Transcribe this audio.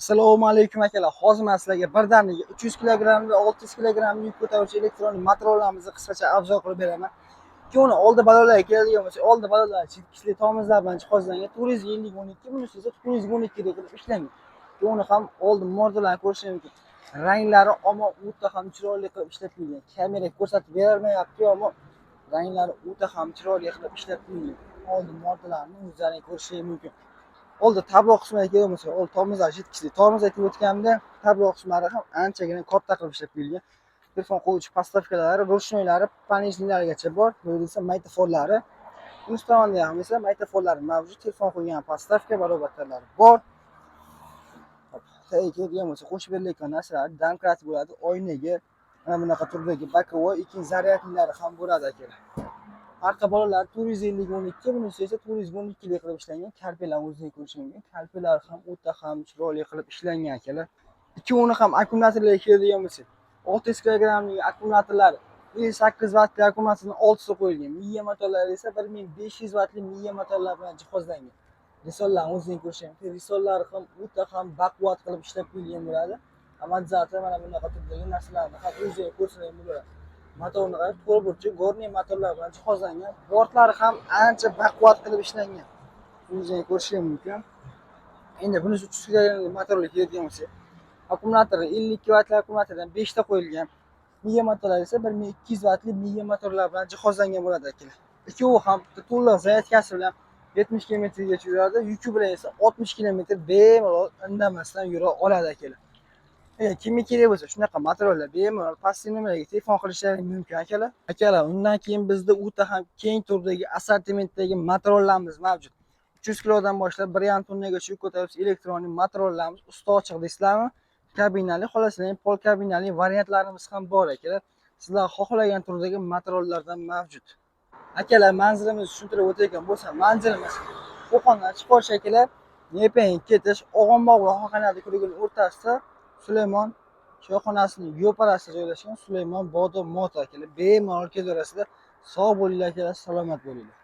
Assalomu alaykum, akalar. Hozir men sizlarga birdaniga 300 kilogrammli, 600 kilogrammli yuk ko'taruvchi elektron motorlarimizni qisqacha обзор qilib beraman. Uni oldi balonlarga keladigan bo'lsak, oldi balonlar chetkisli tormozlar bilan jihozlangan. 450 12, bunisi esa 412 deb qilib ishlangan. Uni ham oldi mordalarni ko'rishingiz mumkin. Ranglari omon o'ta ham chiroyli qilib ishlab qo'yilgan. Kamera ko'rsatib berolmayapti, ammo ranglari o'ta ham chiroyli qilib ishlab qo'yilgan. Oldi mordalarni o'zlaring ko'rishingiz mumkin. Oldi tablo qismiga kelgan bo'lsak, oldi tormozlar жеткісli. Tormoz aytib o'tganimda, tablo qismlari ham anchagina katta qilib ishlab qo'yilgan. Telefon qo'yuvchi подставка lari, ручной lari, понижный larigacha bor. Bu yerda esa magnitofonlari. Ust tomonda ham esa magnitofonlari mavjud. Telefon qo'ygan подставка barobarlari bor. Hop, tagiga keladigan bo'lsa, qo'shib berilayotgan narsalar домкрат bo'ladi, oynaga mana bunaqa turdagi боковой, ikkinchi зарядный lari ham bo'ladi, akalar. Arqa balonlari 450 12, bunisi esa 412 lik qilib ishlangan. Karpelarni o'zini ko'rish mumkin. Karpelar ham o'ta ham chiroyli qilib ishlangan, akalar. Ikkovini ham akkumulyatorlarga keladigan bo'lsak, 600 kilogrammlik akkumulyatorlar 58 vattli akkumulyatorning oltisi qo'yilgan. Miya motorlari esa 1500 vattli miya motorlar bilan jihozlangan. Resorlarni o'zini ko'rish mumkin. Resorlari ham o'ta ham baquvvat qilib ishlab qo'yilgan bo'ladi. Amortizator, mana bunaqa turdagi narsalarni ham o'ziga ko'rsalar bo'ladi. Motorni qarang, to'rt burchak горный motorlar bilan jihozlangan. Bortlari ham ancha baquvvat qilib ishlangan. O'zingiz ko'rishingiz mumkin. Endi bunisi 300 kilogrammlik motorga keladigan bo'lsak, akkumulyatori 52 vattli akkumulyatordan 5 ta qo'yilgan. Miya motorlari esa 1200 vattli miya motorlar bilan jihozlangan bo'ladi, akalar. Ikkovi ham to'liq zaryadkasi bilan 70 kilometrgacha yuradi, yuki bilan esa 60 kilometr bemalol indamasdan yura oladi, akalar. Agar kimga kerak bo'lsa, shunaqa motorlar bemalol pastki nomerga telefon qilishlari mumkin, akalar. Akalar, undan keyin bizda o'ta ham keng turdagi assortimentdagi motorlarimiz mavjud. 300 kilodan boshlab 1,5 tonnagacha yuk ko'taruvchi elektron motorlarimiz usti ochiq deysizlarmi? Kabinali, xohlasangiz pol kabinali variantlarimiz ham bor, akalar. Sizlar xohlagan turdagi motorlardan mavjud. Akalar, manzilimizni tushuntirib o'tayotgan bo'lsam, manzilimiz Qo'qondan chiqib akalar, Nepaga ketish Og'onbog' va Xoqonali ko'ligining o'rtasida, Sulaymon choyxonasining yo'parasida joylashgan Sulaymon Bodom Moto, akalar. Bemalol kelaverasizlar. Sog' bo'linglar, akalar, salomat bo'linglar.